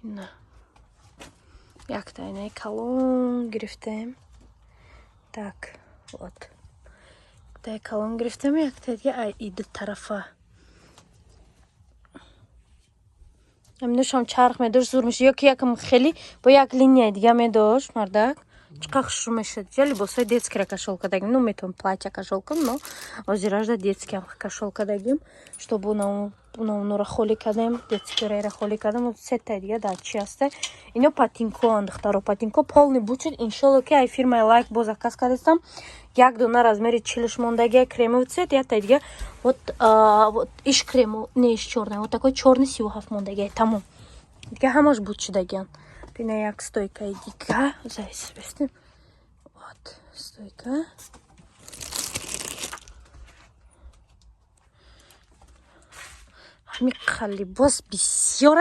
Ина якта инаи калон гирифтем. Так, вот, яктаи калон гирифтем, якта дига ай иди тарафа. Ҳаминошам чарх медошт, зур мешуд. Ё ки якам хеле бо як линияи дига медошт, мардак, чӣ хушрӯ мешуд. Я либосҳои детскийра кашол кардагим. Ну, метавон платья кашол кун, но ҳозиражда детскиам кашол кардагим, чтобы унора холӣ кардем, детскийраира холӣ кардем. Сетаи дига дар чи ҳаста? Ино патинкоан, духтаро, патинко полный бучид. Иншолло, ки ай фирмаи Лайк бо заказ кардастам. Як дона размери 40-ш мондагия, кремовый цвет, якта дига, вот, вот иш кремо не, иш чёрный, вот такой чёрный, 37 мондагия, тамом. Дига ҳамаш буд шудагиан. Ина як стойкаи дига зайсбестем. Вот стойка. Ҳами либос бисёр.